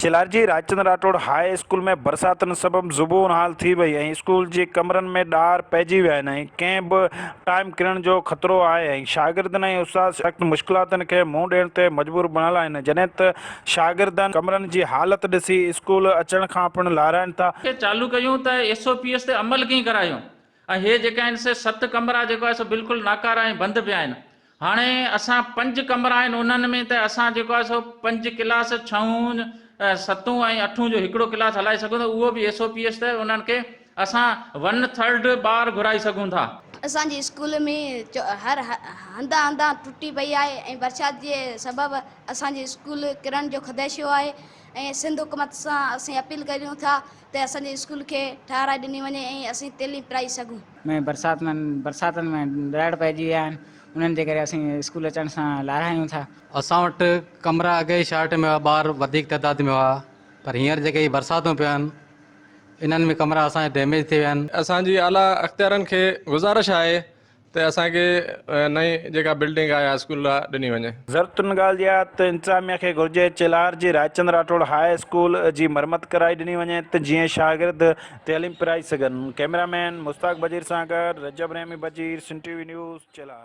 چلارجي Raichand Rathore high school ۾ برساتن سبب زبون حال ٿي وئي ۽ اسڪول جي ڪمرن ۾ ڏار پئجي ويا آهن ۽ ڪنهن به ٽائيم ڪرڻ جو خطرو آهي ۽ شاگردن ۽ استاد سخت مشڪلاتن کي منهن ڏيڻ تي مجبور بڻيل آهن جڏهن ته شاگردن ڪمرن جي حالت ڏسي اسڪول اچڻ کان پڻ لارائن ٿا. کي چالو ڪيون ته ايس او پي ايس تي عمل ڪيئن ڪرايون ۽ هي جيڪي آهن سي ست ڪمرا جيڪو آهي سو بلڪل ناڪارا ۽ بند پيا آهن هاڻي اسان پنج ڪمرا آهن انهن ۾ ته اسان جيڪو آهي سو پنج ڪلاس ڇهون ستون ۽ اٺون جو هڪڙو ڪلاس هلائي سگهون ٿا اهو به ايس او پي ايس تحت انهن کي اسان ون ٿرڊ ٻار گهرائي سگهون ٿا. اسان جي اسڪول ۾ هر هنڌان هنڌان ٽٽي پئي آهي ۽ برسات جي سبب اسان جي اسڪول ڪرڻ جو خدشو آهي ۽ سنڌ حڪومت سان اسين اپيل ڪريون ٿا ته اسان جي اسڪول کي ٺهرائي ڏني وڃي ۽ اسين تعليم پرائي سگهون. ۾ برسات ۾ برساتن ۾ ڏاڙ پئجي ويا آهن انهن جي ڪري اسين اسڪول اچڻ سان لاراهيون ٿا. اسان وٽ ڪمرا اڳي ئي شارٽ ۾ هئا ٻار وڌيڪ تعداد ۾ هئا پر هينئر جيڪي هي برساتون پيون آهن انهن ۾ ڪمرا اسان جا ڊيميج ٿي ويا آهن. اسان جي اعليٰ اختيارن کي گذارش آهي ته اسان کي نئين جيڪا بلڊنگ آهي هاء اسڪول لاء ڏني وڃي. ضرورت ان ڳالهه جي آهي ته انتظاميا کي گهرجي چيلهار جي رائچند راٺوڙ هاء اسڪول جي مرمت ڪرائي ڏني وڃي ته جيئن شاگرد تعليم پرائي سگهن. ڪئميرا مين مشتاق بجير سان گڏ Rajab Rahimi Bajeer, Sindh T V news, Chelhar.